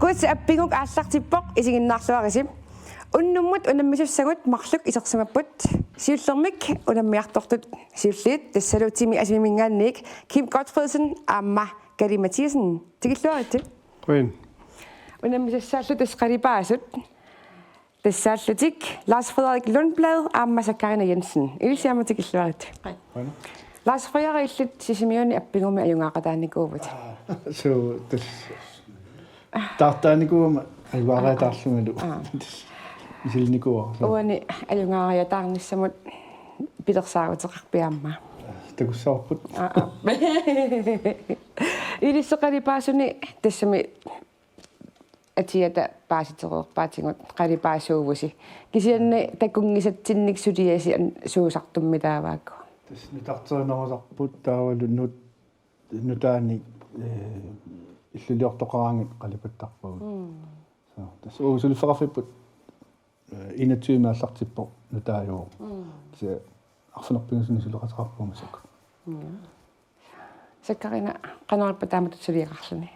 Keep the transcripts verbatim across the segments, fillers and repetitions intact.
Quizzi appiguk aallartippoq, isiginnaarluarisi. Unnummut unammisussagut marluk isersimapput. Siullermik unammiartortut siulliit, tassalu Timi Asimimingaanniit Kim Gottfredsen aamma Kali Mathiassen. Tikilluaritsi. Qujan. Unammisussaallu tassa qalipaasut. Tassaallutik Lars Frederik Lundblad aamma Sakkarina Jensen. Ilissi aamma tikilluaritsi. Qujan. Lars Frederik, illit Sisimiuni appigumi ajugaaqataanikuuvutit. Suu, tassa taartaanikuugama ajugaariataarlungalu. Aa. Misilinikuuara. Uani ajugaariataarnissamut pilersaaruteqarpit aamma? Takussavarput. Aa, aa. Ilissi qalipaasuni tassami atiata paasitereerpaatigut qalipaasuuvusi. Kisianni takunngisatsinnik suliasi an-, suusartummi taavaakku? Tassa nutarterinerusarput taavalu nut-, nutaanik, eh, illuliortoqaraangat qalipattarpagut. Mm. So, tassa uagut suliffeqarfipput, eh, enogtyve aallartippoq nutaajuvoq. Mm. Kisianni arfineq-pingasunut suleqateqarpugut massakkut. Mm. Sakkarina, qanoq ippa taamatut suliaqarluni?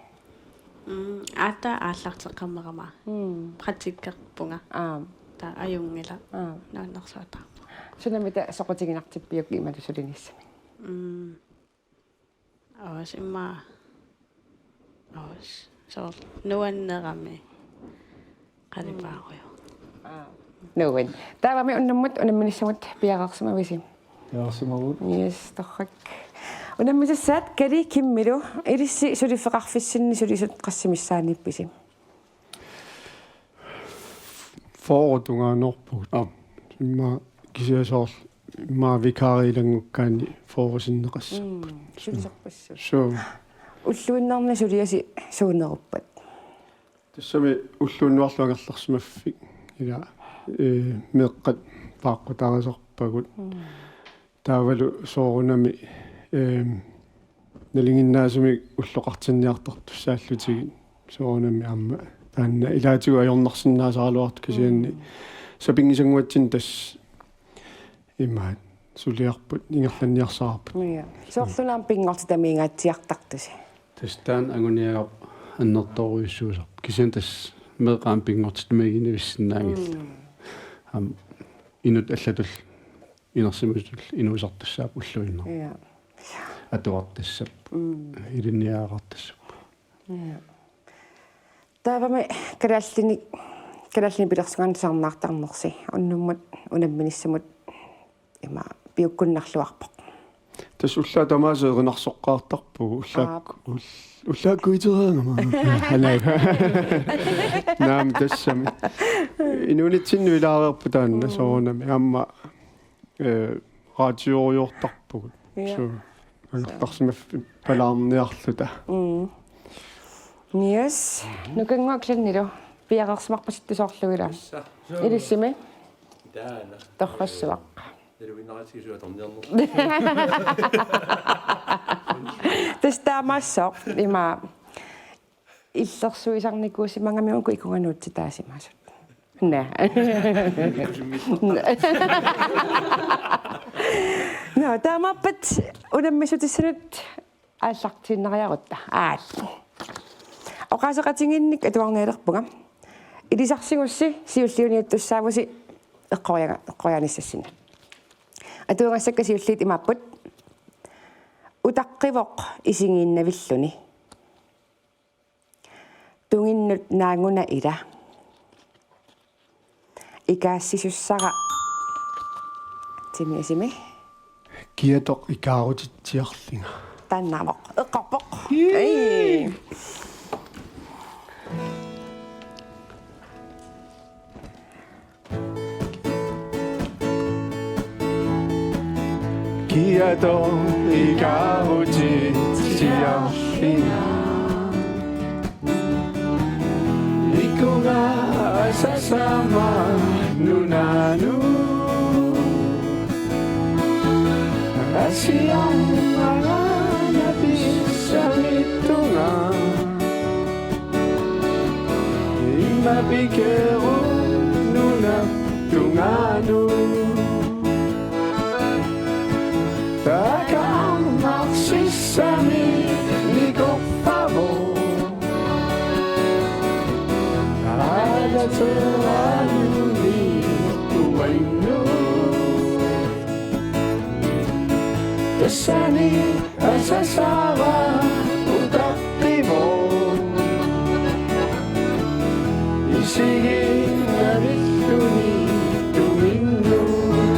Mm, aatsaat aallarteqqammerama. Mm. Praktikkerpunga. Aap. Taava ajunngilaq. Aap. Nuannersuataarpoq. Sunamita soqutiginartippiuk imatut sulinissami? Mm. Aas immaqa. Aas. Soorlu nuannerami. Qalipaarujoq. Aa. Nuann. Taavami unnummut unamminissamut piareersimavisi? Piareersimavagut. Yes, torrak. Unammisussaat Kali Kimmilu, ilissi suliffeqarfissinni sulisut qassit missaanniippisi? Fyrre tungaannerpugut. Aap. Immaqa kisianni soorlu immaqa vikariilanngukkaanni fyrre sinneqassapput. Mm, sulisorpassuit. Suu. Ulluinnarni suliasi suuneruppat? Tassami ulluunnuarlu angerlarsimaffik ila, eh, meeqqat paaqqutarisarpagut. Mm. Taavalu soorunami, eh, nalinginnaasumik ulloqartinniartartussaallutigit soorunami aamma taanna ilaatigut ajornarsinnaasaraluartoq kisianni. Mm. Sapinngisannguatsinni tassa imaat suliarput ingerlanniarsaraarput. Ja. Soorluna aamma pinngortitamiingaatsiartartusi. Tassa taanna anguniagarput annertoorujussuusarpoq. Kisianni tassa meeqqat aamma pinngortitamiigineqarsinnaanngillat. Mm. Aamma inuttut allatut inersimasutut inuusartussaapput ulluinnarni. Ja. Atuartassaapput. Mm. Ilinniagaqartassaapput. Ja. Taavami kalaallinik, kalaallinik pilersugaanni tusarnaartarnersi unnummut unamminissamut ima piukkunnarluarpoq. Tassa ullaaq tamaasa erinarsoqqaartarpugut, ullaak-, Aap. Ull-, ullaakkuutereerama. Anai. Naamik, tassami. Inuunitsinnut ilaareerput taanna. Mm. Soorunami aamma, eh, raatiurujoortarpugut. Ja. Suu. Angerlarsimaffik palaarniarluta. Mm. Yes. Nukannguaq Glennilu piareersimarpasittoq soorlu ila. Tassa. Ilissimi? Taanna. Torrassuaq. Naluinnaritigisut atorniarnerput. Tassa taamaassaaq ima illersuisarnikuusimagami uku ikunga nuutsitaasimasut. Naa. Ikusimmilluta. Nå, taamaappat unammissutissanut aallartiinnariarutta. Aal. Oqaaseqatigiinnik atuarnialerpunga. Ilisarsigussi siulliuniuttussaavusi eqqoriaga-, eqqoriaanissassinnut. Atuagassakka siulliit imaapput: Utaqqivoq isigiinnavilluni. Tunginnut naaguna ila. Ikaassisussara. Timi Asimi. Kiatoq ikaarutitsiarlunga. Taannaavoq. Eqqorpoq. Jee. Ei. Kiatoq ikaarutitsiarlunga. Ikunga asasama nunanut. Asiammagana pissarittunga. Ima pikerut nunap tunganut. Takanna sissami nikorpavoq. Tassani asasaava utaqqivoq. Isiginnavilluni tuminnut.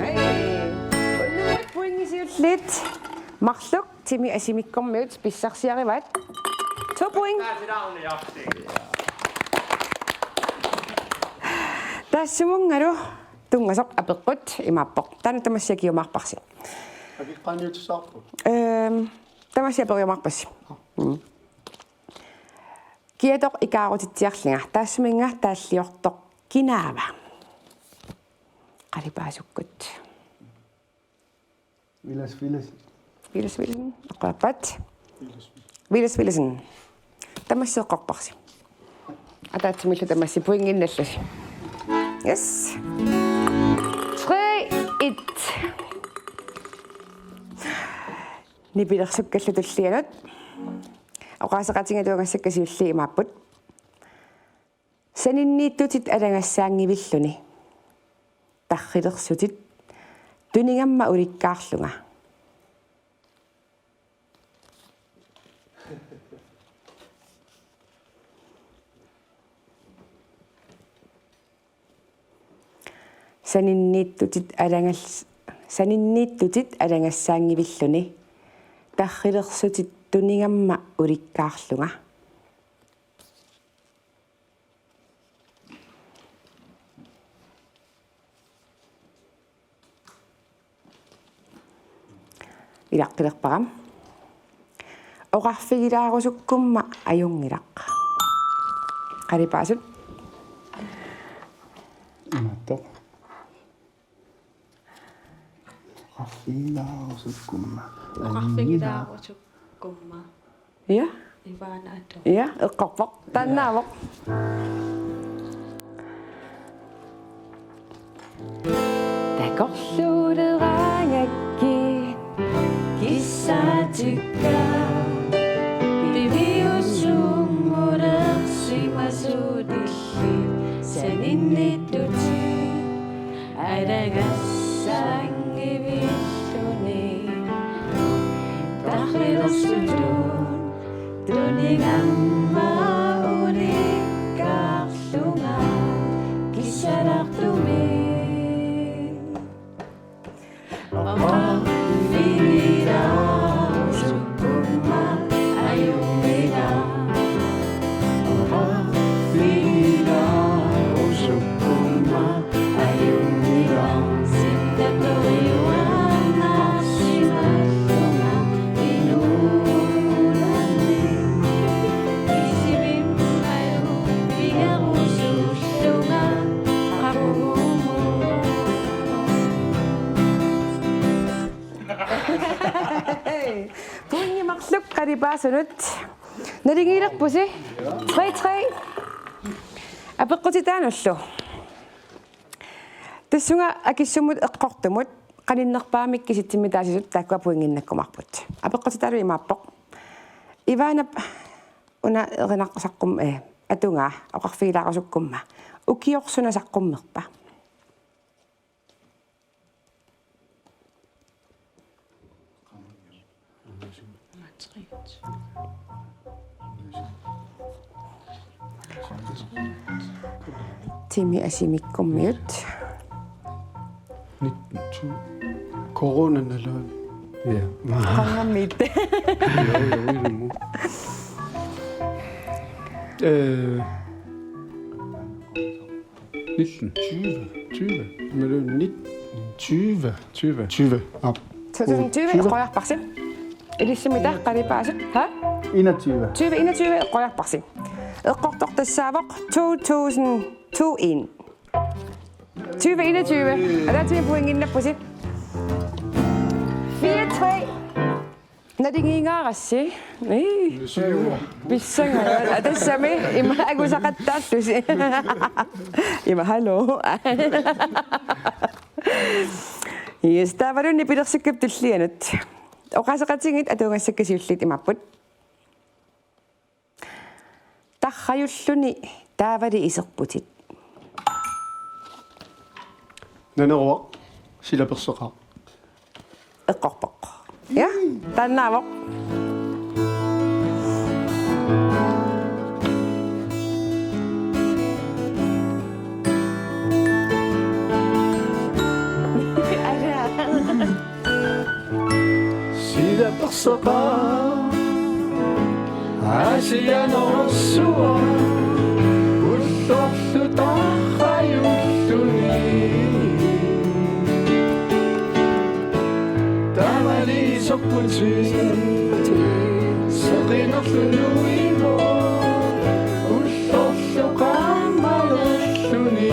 Hey. Unnummat pointit siulliit. Marluk Timi Asimikkormiut pissarsiarivaat. To point. Taassumunngalu tunngasoq apeqqut imaappoq. Taanna tamassi akiumaarparsi. Akeqqaaniutissavarput? Ehm, tamassi aperiumaarpassi. Mm. Kiatoq ikaarutitsiarlunga. Taassuminnga taalliortoq kinaava? Qalipaasukkut. Villads Villadsen. Villads Villadsen. Eqqorpat. Villads Villadsen. Tamassi eqqorparsi. Ataatsimillu tamassi pointinnallusi. Yes. Tre et. Nipilersukkallu tullianut. Oqaaseqatigiit atuagassakka siulliit imaapput. Saninniittutit alagassaanngivilluni. Tarrilersutit tunigamma ulikkaarlunga. Saninniittutit alagas-, saninniittutit alagassaanngivilluni. Tarrilersutit tunigamma ulikkaarlunga. Ilaqqilerpara. Oqarfigilaarusukkumma ajunngilaq. Qalipaasut. Imaattoq. Oqarfigilaarusukkumma. Oqarfigilaarusukkumma. Ja? Ivaanaattoq. Ja, eqqorpoq. Taannaavoq. Takorluuleraangakkit kissaatikka. Piviusunngulersumasutillit saninniittutit alagassaanngivilluni. Tarrilersutut tunigamma ulikkaarlunga kissalaartumik. Oqarfigilaarusukkumma ajunngilaq. Oqarfigilaarusukkumma ajunngilaq. Sittatoriuaannarsimallunga inuulanni. Kisivimmalu pigerusullunga qaquguummut. Pointit marluk qalipaasunut. Naligiilerpusi. Tre tre. Apeqqutitaanullu. Tassunga akissummut eqqortumut qaninnerpaamik kisitsimmi taasisut taakkua pointinnakkumaarput. Apeqqutitaalu imaappoq. Ivaanap una erinaq saqqum-, eh, atugaa oqarfigilaarusukkumma. Ukioq suna saqqummerpa? Timi Asimikkormiut. Nitten tyve. Corona nalun. Ja. Qangammiit. Jo, jo, jo. Øh, nitten tyve. Tyve. Nalun nitten tyve. Tyve. Tyve. Aap. To tusind tyve, tyve. Eqqoriarparsi. Ilissimmita qalipaasut. Ha? Enogtyve. Tyve enogtyve eqqoriarparsi. Eqqortoq tassaavoq to tusind to en. Tyve enogtyve. Ataatsimik pointinnappusi. Fire tre. Naligiinngaarassi. Ii. Pissangajaat. Atassami ima angusaqattaallusi. Ima hallo. Yes, taavalu nipilersukkat tullianut. Oqaaseqatigiit atuagassakka siulliit imaapput. Tarrajulluni Taavali iserputit. Naneruaq, silaperseqaaq. Eqqorpoq. Ja, taannaavoq. Silaperseqaaq, Aasiannerusuaq, ullorlu tarrajulluni. Taavali iserputit, seqinerlu nuimoq, ullorlu qaammalerluni.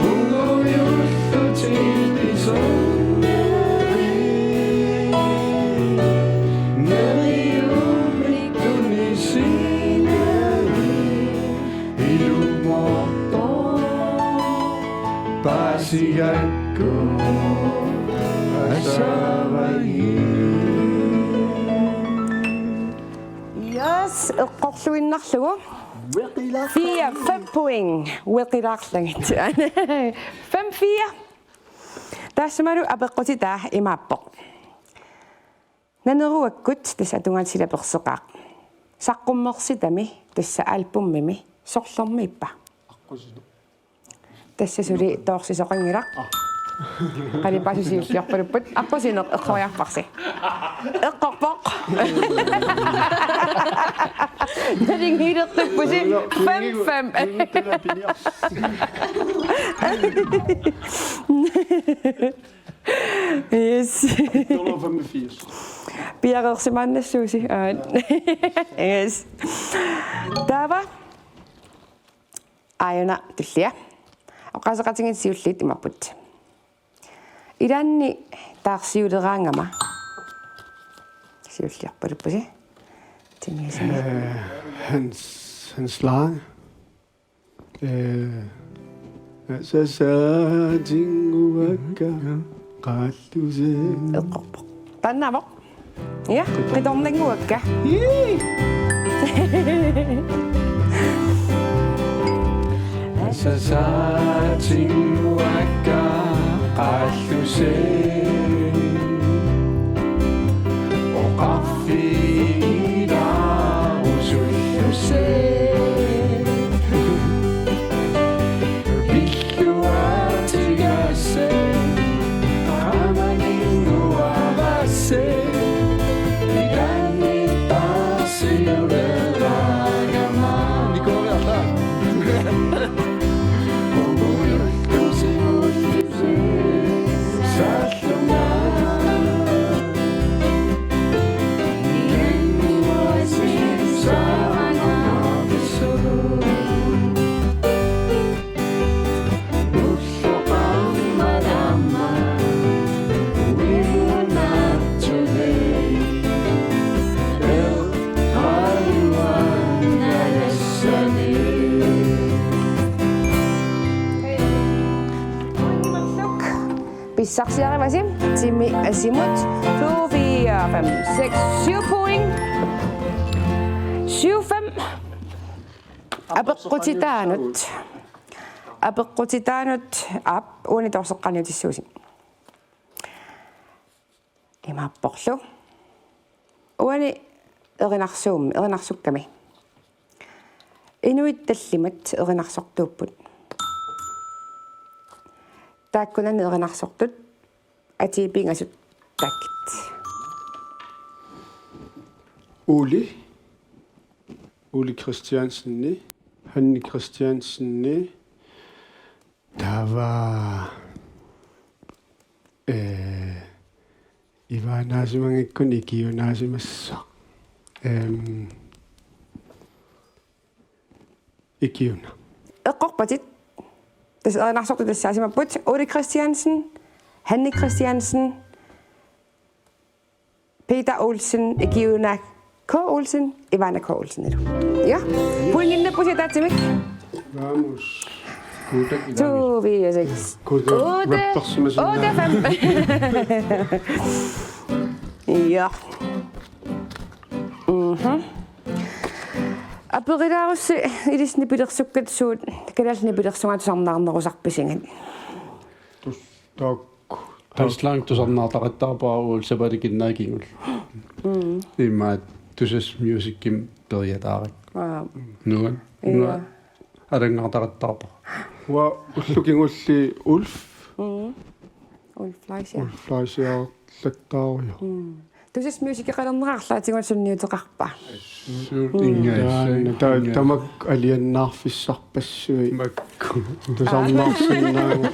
Ungujullutit isorneri, neriummik tunisineri, ilumoortoq paasigakku asaavagit. Yes, eqqorluinnarlugu. Fire, fem point. Ueqilaarlagit. Fem fire. Taassumalu apeqqutitaa imaappoq. Naneruakkut, tassa atugaat silaperseqaaq, saqqummersitami, tassa albumimi, sorlermiippa? Aqqusineq. Tassa suli toorsisoqanngilaq. Aa. Qalipaat siulliorpalupput. Aqqusineq eqqoriarparsi. Eqqorpoq. Nalunngilertuuppusi. Fem fem. Yes. Piareersimaannassuusi. Aa. Yes. Taava. Aajuna tullia. Oqaaseqatigiit siulliit imaappoq. Ilaanni taarsiuleraangama. Siulliorpaluppusi. Timiasa. Eh, Hans, Hans Lange. Eh, sasaatinguakka qaallusee. Eqqorpoq. Taannaavoq. Ja, qitornannguakka. Sasaatinguakka qaallusee. Oqarfigilaarussullusee. Pissarsiarivasi, timi asimut, to, fire, fem, seks, syv point. Syv fem. Apeqqutitaanut. Apeqqutitaanut aap uani toorseqqaarniutissuusi. Imaapporlu. Uani erinarsuum-, erinarsukkami. Inuit tallimat erinarsortuupput. Taakkunani erinarsortut atii pingasut taakkit. Ole. Ole Christiansen. Hanne Christiansen. Taava, eh, ivaanaasimanngikkuni ikiuunaasimassooq. Ehm, ikiuna. Eqqorpatit. Tassa erinarsortut tassaasimapput. Ole Christiansen, Hanne Christiansen, Peter Olsen, ikiuna K. Olsen, Ivana K. Olsen, ilu. Ja, pointinnappusi ataatsimik. Vamos. Kuutak ilaami. To, fire, seks. Kuutak. Otte. Rappersimasunga. Otte, fem. Ja. Mhm. Aperilaarussi ilissi nipilersukkat suut kalaallit nipilersungaat tusarnaarnerusarpisigit? Tus-, taakku. Island tusarnaartaqattaarpara uagut sapaatip akunnerata kingulleq. Mm. Imaattoq Tusass Musicimi periataarakku. Aa. Nuann-, Ia. Nuann-, alanngartaqattaarpara. Uanga ullut kingulliit Ulf. Mm. Ulf Fleischer. Ulf Fleischer lattaarujo. Mm. Tusass Musicip qalernera arlaatigut sunniuteqarpa? Su-, inga. Taanna, ta-, inga. Tamakku alianaarfissarpassuit. Makku. Tusarnaarsinnaanngor-,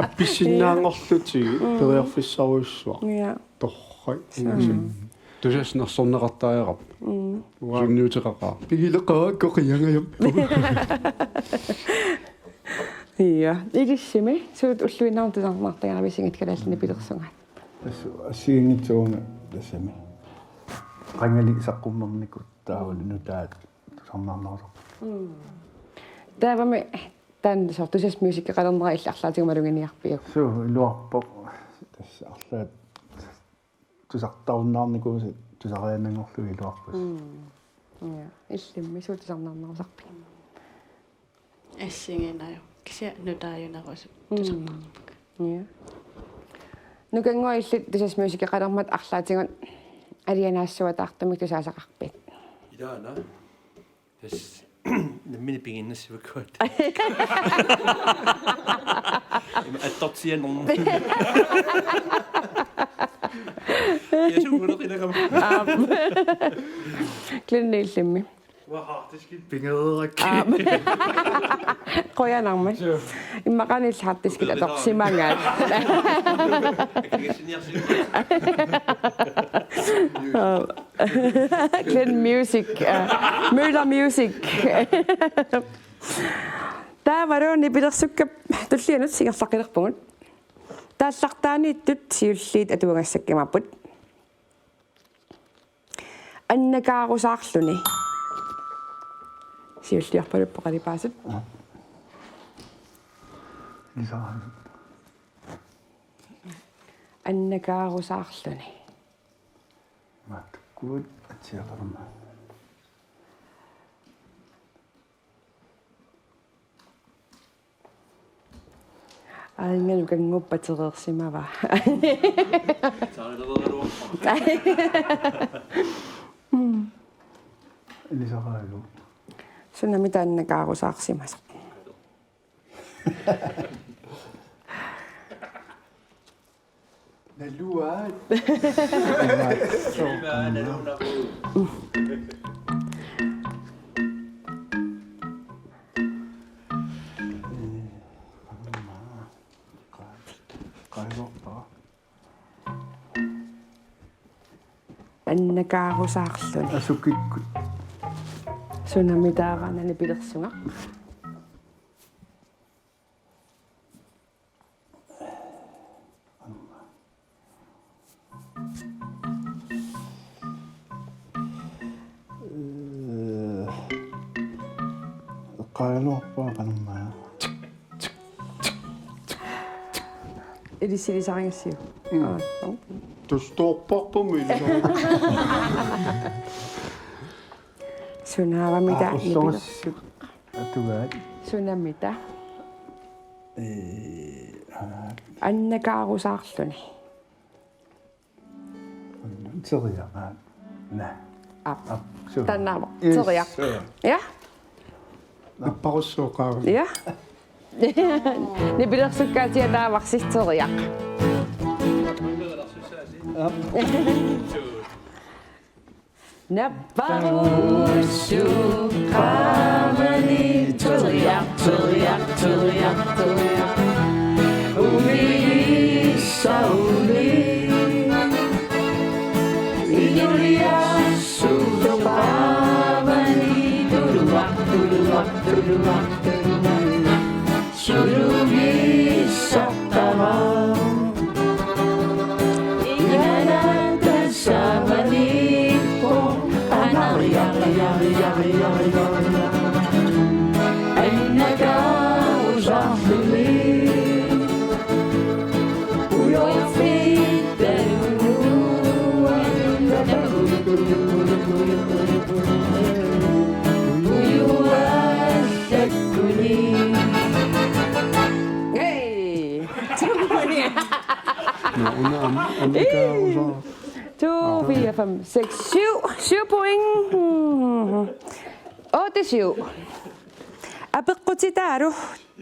appisisinnaanngorlutigit, mm, periarfissarujussuaq. Ja. Torrak. Mm. Tusass nersorneqartariaqarpoq. Mm. Uanga sunniuteqaqaaq. Pigileqaakku qiangajappoq. Ja. Ilissimi, suut ulluinnarni tusarnaartagaravisigit kalaallit nipilersungaat? Tassa assigiinngitsuunga tassami. Qangali saqqummernikut taavalu nutaat tusarnaarnerusarput. Mm. Taavami taanna soorlu Tusass Musicip qalernera illit arlaatigut maluginiarpiuk? Suu, iluarpoq. Tassa arlaat tusartarunnaarnikuusat tusariaannanngorlugit iluarput. Mm. Ja. Illimmi suut tusarnaarnerusarpigit? Assigiinngitsuunagu. Kisianni nutaajunerusut, mm, tusartarpakka. Ja. Nukannguaq, illit Tusass Musicip qalermat arlaatigut alianaassuataartumik tusaasaqarpit? Ilaana. Tassa nammineq pigiinnassavakka. Ima attortianermut. Ja, suuguneqinagama. Aap. Glenn, illimmi? Uanga harddiskit pigereerakku. Aap. Qujanarmi. Suu. Immaqalu illit harddiskit atorsimagaat. Akigassiniarsiuk. Aap. Glenn Music, øh, Møller Music. Taavalu nipilersukkap tullianut ingerlaqqilerpugut. Taallartaaniittut siulliit atuagassakka imaapput: Annakaarusaarluni. Siulliarpaluppoq qalipaasut. Lisaraalu. Annakaarusaarluni. Maattukkut atsiaqarama. Aajuna nukannguup patereersimavaa. Ilisaraalu. Sunami taanna annakaarusaarsimasoq? Naluaat. Qaivorpara. Annakaarusaarluni. Asukikkut. Sunami taava nipilersunga? Øh, qajaluarpaa qanormaa. Ilissi ilisarigassiuk? Mm. Aa, okay. Tustoorparput ilisarigassiuk. Sunaavami taa? Aa, nipiler- ullorissut atugaat. Sunami taa? Ee, aa. Annakaarusaarluni. Teriaq. Naa. Aap. Aap, suu. Taannaavoq. Yes, teriaq. Suu. Ja? Napparussuuqaavunga. Ja. Nipilersukkaatiga taavarsi teriaq. Aap. Napparussuuqaavani teriaq, teriaq, teriaq, teriaq. Umigissauli. Inuliassuuqaavani tuluaq, tuluaq, tuluaq, tuluaq. Sulumissartama. Inanatassamanippoq. Anariariariariariari. Annakaarusaarluni. Ujoqqittalu. Una am-, ammakaarusara. To, fire, fem, seks, syv. Syv point. Otte, syv. Apeqqutitaalu.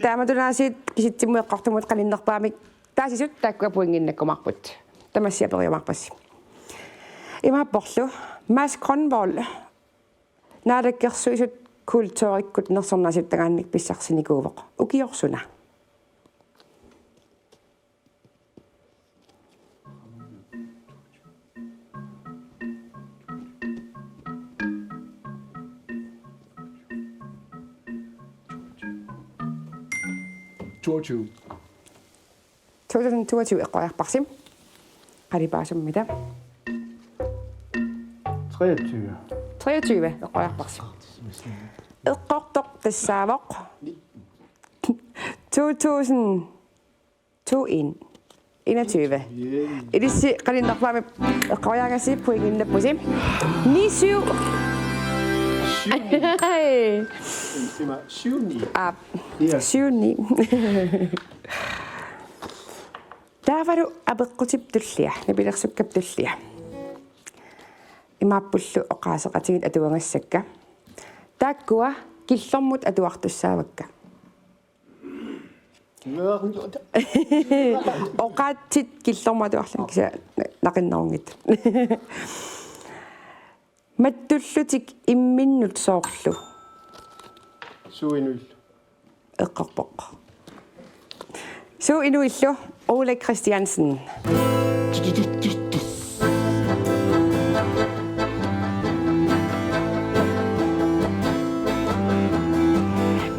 Taamatut aasiit kisitsimmut eqqortumut qaninnerpaamik taasisut taakkua pointinnakkumaarput. Tamassi aperiumaarpassi. Imaapporlu Mads Grønvold Naalakkersuisut kulturikkut nersornaasiuttagaannik pissarsinikuuvoq. Ukioq suna? Toogtyve. To tusind toogtyve eqqoriarparsi. Qalipaasummita? Treogtyve. Treogtyve eqqoriarparsi. Eqqortoq tassaavoq to tusind to en. Enogtyve. Ilissi qaninnerpaamik eqqoriaagassi pointinnappusi. Ni syv. Syv ni. Hej. Syv ni. Aap. Ja. Syv ni. Taavalu apeqqutip tullia, nipilersukkap tullia. Imaappullu oqaaseqatigiit atuagassakka. Taakkua killormut atuartussaavakka. Oqaatsit killormut atuarlugit kisianni naqinnerunngitsut. Mattullutik imminnut soorlu? Suu inuillu. Eqqorpoq. Suu inuillu, Ole Christiansen.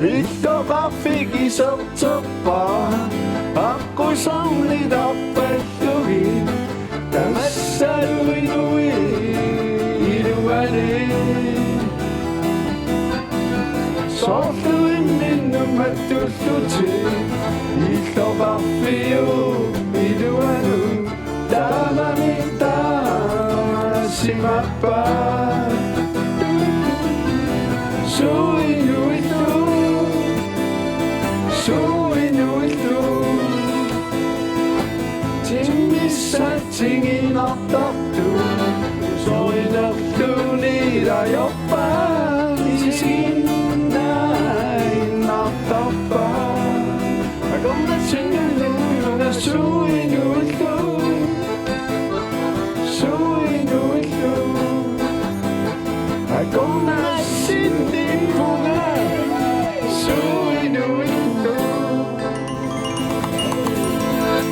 Illoqarfik iserterpaa, aqqusarnitarpallugit, tamassalu inuit iluani. Soorlu imminnut mattullutik, illoqarfiup iluanut, taamami taamaassimappat. Suu inuillu, suu inuillu, timmissat tinginartartut, sorinerluni ilajorpaat, isiginnaaginnartarpaat. Akornatsinniippunga suu inuillu, suu inuillu. Akornatsinniippunga suu inuillu.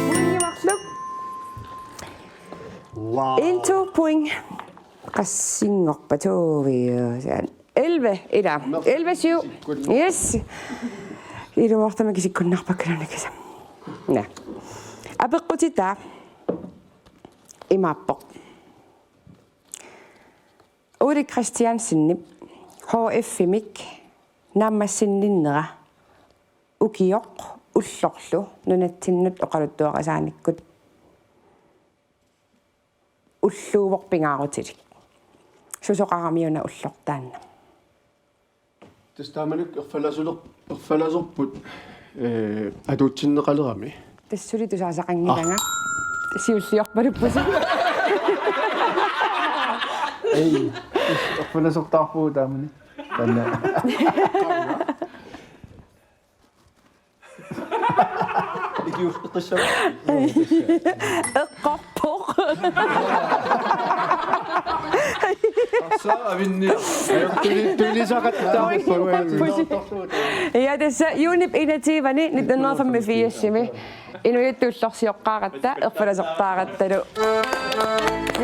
Pointimarluk. Wow. En to point. Qassinngorpa tuuviu? Elleve, ila. Elleve syv. Yes. Ilumoortumik isikkunnaarpakka nunakasa. Naa. Apeqqutitaa imaappoq. Ole Christiansenip H F-imik naammassinninnera ukioq ullorlu nunatsinnut oqaluttuarisaanikkut ulluuvoq pingaarutilik. Susoqarami una ulloq taanna? Tassa taamanikkut erfalasuler-, erfalasorput, eh, atuutsinneqalerami. Tassa suli tusaasaqanngilanga. Ah. Siulliorpaluppusi. Ei, tassa erfalasortaarpugut taamani. Taanna. Ikiuffeqissava. Eqqorpoq. Arsa avinni. Tuli-, tulisaqattaarput. Pointinnappusi. Ja, tassa juunip enogtyve-ani nitten hundrede og femogfirs-imi. Inuiattut ullorsioqqaaratta, erfalasortaarattalu.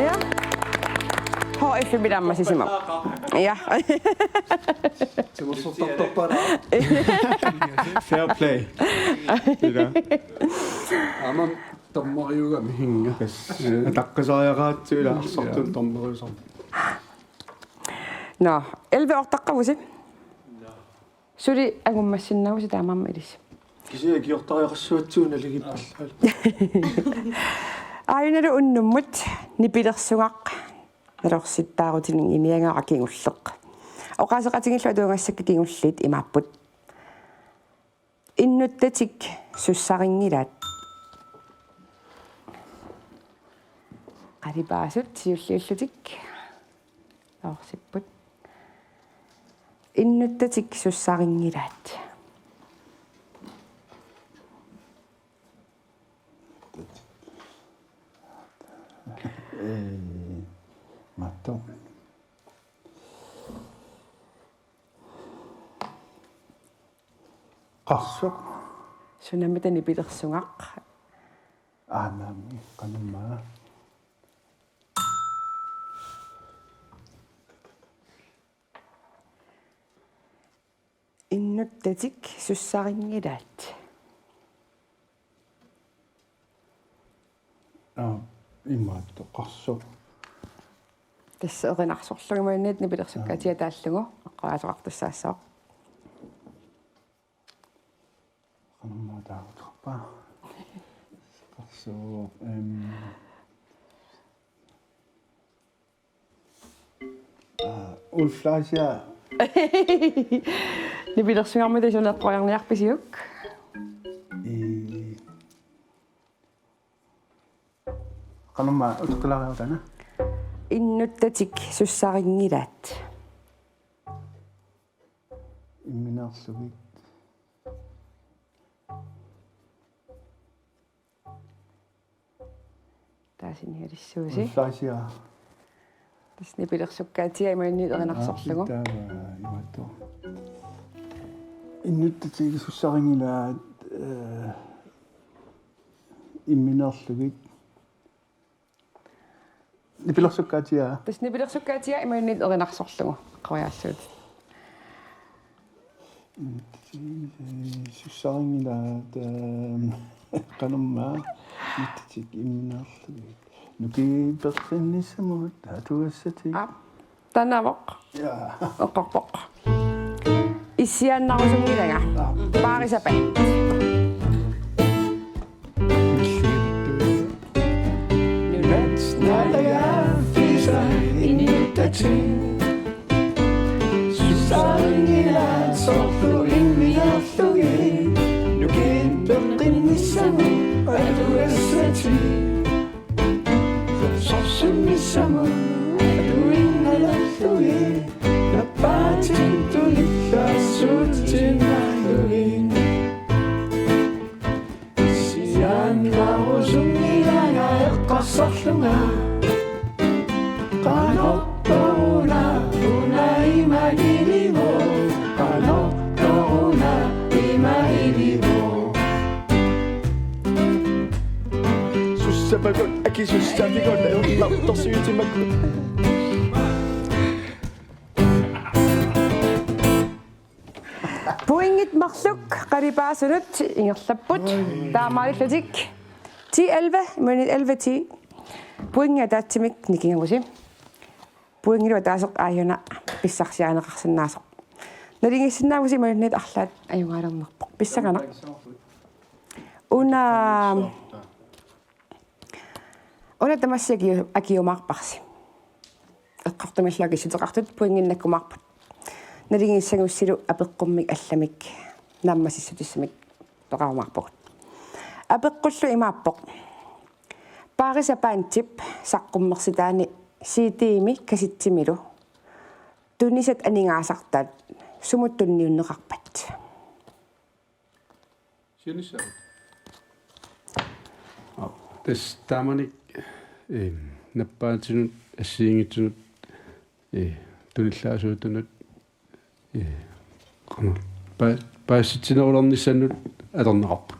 Ja. H F-imi naammassisimavoq. Ja. Timersortartorpara. Fair play. Ila. Aamma dommeriugami hinnga. Yes. Ataqqisariaqaratsigu ila arsartut dommeriusarput. Nå, elleve otteogtredive. Suli angummassinnaagussi taamaammat ilissi. Kisianni ikiortariaqassuatsigu naligippallaalu. Aajunalu unnummut nipilersugaq nalorsittaarutininngaara kingulleq. Oqaaseqatigiillu atuagassakka kingulliit imaapput: Innuttatik sussarinngilaat. Qalipaasut siulliullutik taorsipput. Innuttatik sussarinngilaat. Ee, matto. Qarsoq. Sunamita nipilersugaq. Aanaami, qanormaa. Innuttatik sussarinngilaat. Aa, imaattoqarsoq. Tassa erinarsorlugu imaluunniit nipilersukkaatiga taallugu eqqoriaasoqartussaassaaq. Qanormaa taaguuteqarpa? Qarsoq, em, aa, Ulf Laisia. Nipilersugarmita suna eqqoriarniarpisiuk? Ee, qanormaa uteqqilaariarutana? Innuttatik sussarinngilaat. Imminerlugit. Taasinialissuusi. Ulf Laisia. Tassa nipilersukkaatiga imaluunniit erinarsorlugu. Aa, taava imaattoq. Innuttatik sussarinngilaat, ee, imminerlugit. Nipilersukkaatiga. Tassa nipilersukkaatiga imaluunniit erinarsorlugu. Eqqoriaassuutit. Sussarinngilaat, em, qanormaa, innuttatik imminerlugit. Nukiit peqqinnissamut atugassatik. Aa, taannaavoq. Ja. Eqqorpoq. Issiaannarusunngilanga. Paarisap. Nunat naalagaaffiisa innuttatik. Sussarinngilaat soorlu imminerlugit. Nukiit peqqinnissamut atugassatik. Sorsunnissamut atuinnarlugit. Nappaatit tunillassuutsinnarlugit. Issiaannarusunngilanga eqqarsarlunga. Qanortoq una, una imaalivoq. Qanortoq una imaalivoq. Sussapagut, aki sussapagut, eqqartorsiutimagut. Pointit marluk qalipaasunut ingerlapput. Taamaalillutik ti elleve, imaluunniit elleve ti. Pointit ataatsimik nikingavusi. Pointilu ataaseq aajuna pissarsiarineqarsinnaasoq. Naligiissinnaavusi imaluunniit arlaat ajugaalernerpoq. Pissanganaq. Una Una tamassi aki-, akiumaarparsi. Eqqartumillu akissuteqartut pointinnakkumaarput. Naligiissagussilu apeqqummik allamik naammassissutissamik peqarumaarpugut. Apeqqullu imaappoq: Paarisap bandip saqqummersitaani C D-mi kassettimilu tunisat aningaasartaat sumut tunniunneqarpat? Siunissaagut. Aa, tassa taamani, ehm, nappaatinut, assigiinngitsunut, eh, tunillaasuutunut, eh, qanoq, pa-, paasitsinerulernissannut atorneqarput.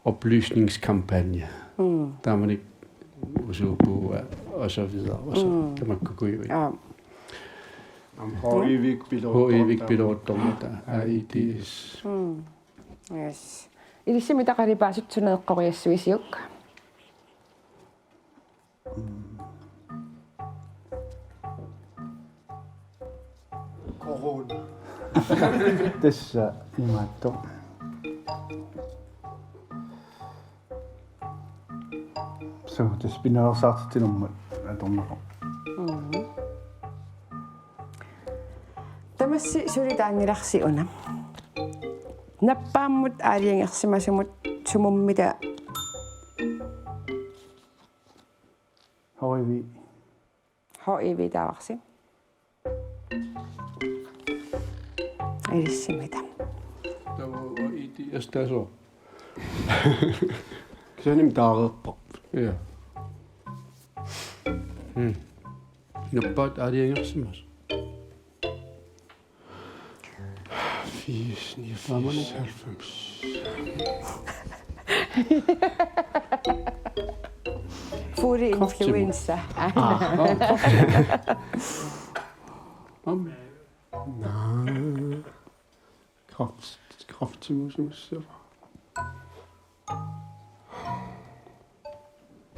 Oplysningskampagne. Mm. Taamani usuupu og så videre, og så mm. Tamakkukujuit. Ja. Aamma H I V-k pileruttormat. H I V-k pileruttormat, AIDS. Mm. Yes. Ilissi mita qalipaasut suna eqqoriassuisiuk? Corona. Tassa imaattoq. Suu, tassa pinaveersaartitsinermut atorneqarpoq. Mhm. Tamassi suli taanngilarsi una. Nappaammut aalajangersimasumut sumummita? H I V. H I V taavarsi. Ilissimita. Taava I T S taasoq. Kisianni taareerpoq. Ja. Mm. Nappaat aalajangersimasoq. Firs, niogfirs, halvfems. Fuld influenza. Ah, nå, kræfti-. Om. Nå. Kræft-, kræftimusimussava.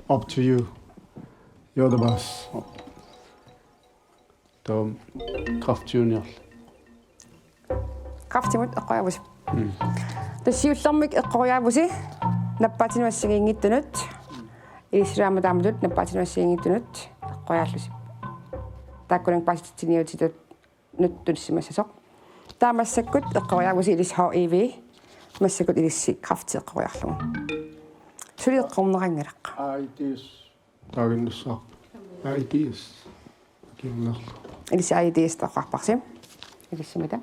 Up to you. You're the boss. Tom, kræftiuniarli. Kræftimut eqqoriaavusi. Mm. Tassa siullermik eqqoriaavusi nappaatinik assigiinngitsunut. Ilissilu aamma taamatut nappaatinik assigiinngitsunut eqqoriaallusi. Taakkunani paasitsiniutitut nuttussimassasoq. Taava massakkut eqqoriaavusi ilissi H I V. Massakkut ilissi kræfti eqqoriarlugu. Suli eqqorneqanngilaq. AIDS. Taaginnassaaq. AIDS. Kiunnerlu. Ilissi AIDS toqqarparsi. Ilissimita.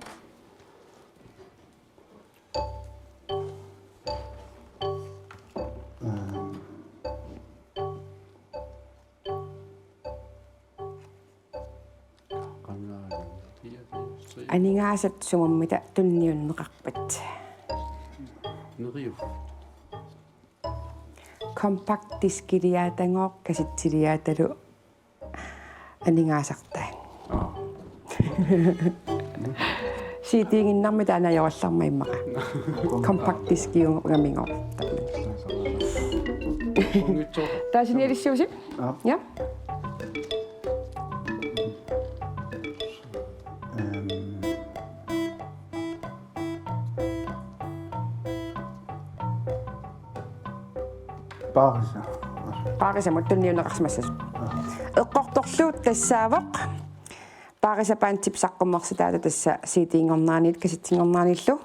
Ehm. Aningaasat sumummita tunniunneqarpat? Neriup. Kompaktiskiliaatagooq kasitsiliaatalu aningaasartai. Aa. C D-nginnarmi taanna ajorallarmat immaqa. Kompaktiskiugamigooq. Taasinialissiusi? Aa. Ja. Ehm. Paarisa. Paarisamut tunniunneqarsimassasut. Aa. Eqqortorlu tassaavoq Paarisa Bandip saqqummersitaata tassa C D-nngorneraniit kassettinngorneraniillu.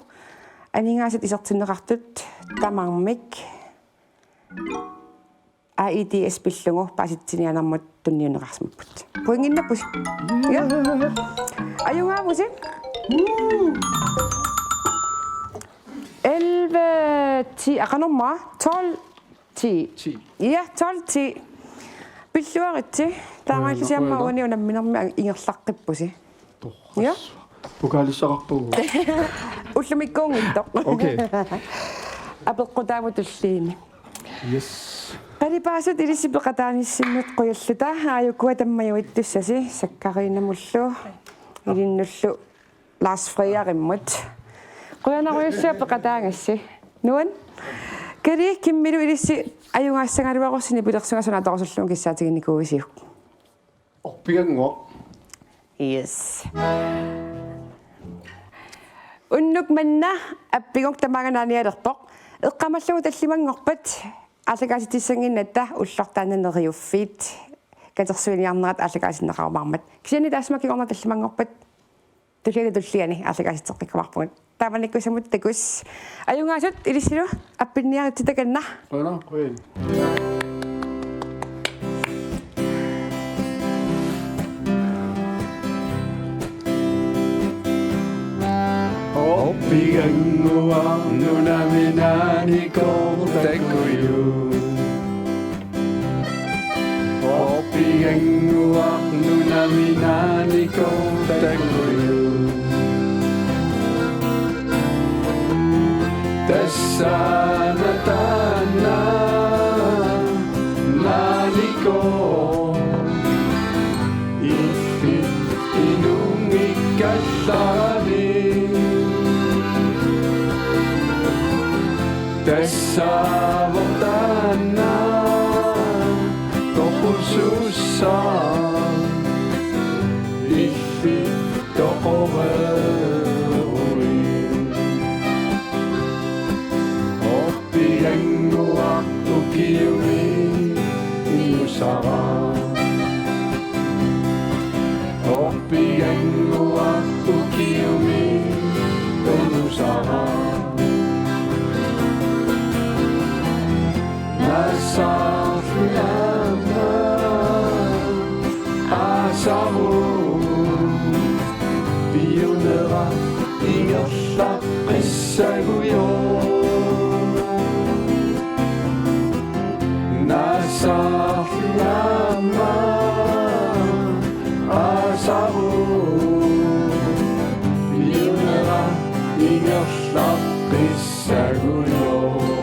Aningaasat isertinneqartut tamarmik AIDS pillugu paasitsiniaanermut tunniunneqarsimapput. Pointinnappusi. Ja. Ajugaavusi. Elleve ti, aa, qanormaa, tolv ti. Ti. Ja, tolv ti. Pilluaritsi. Taamaallusi aamma uani unamminermi ingerlaqqippusi. Ja. Pokaalissaqarpugut. Ullumikkuunngitsoq. Okay. Apeqqutaavoq tulliini. Yes. Qalipaasut ilissi peqataanissinnut qujalluta, aajukua tammajuittussasi, Sakkarinamullu, ilinnullu Lars Frederimmut. Qujanarujussuaq peqataagassi. Nuan. Kali Kimmilu ilissi ajugaassagaluarussi nipilersugassuna atorusullugu kissaatiginikuuisiuk. Orpigannguaq. Yes. Unnuk manna appiguk tamaanga naanialerpoq. Eqqaamallugu tallimanngorpat aallakaatitsissannginnatta ullortaanna neriuffiit katersuiniarnerat aallakaatinneqarumaarmat. Kisianni taassuma kingorna tallimanngorpat tulliani tulliani aallakaatitseqqikkumaarpugut. Taamanikkussamut takuss. Ajugaasut ilissilu appinniaritsi takanna. Qujanaq. Qujan. Orpigannguaq nunami naanikoortakuju. Orpigannguaq nunami naanikoortakuju. Tassaana taanna naanikooq. Iffit inunngikkallaranik. Tassaavoq taanna toqusussaaq. Iffit toqoreeruit. Orpigannguaq ukiumi inusara. Orpigannguaq ukiumi inusara. Nassarfianna. Good Lord.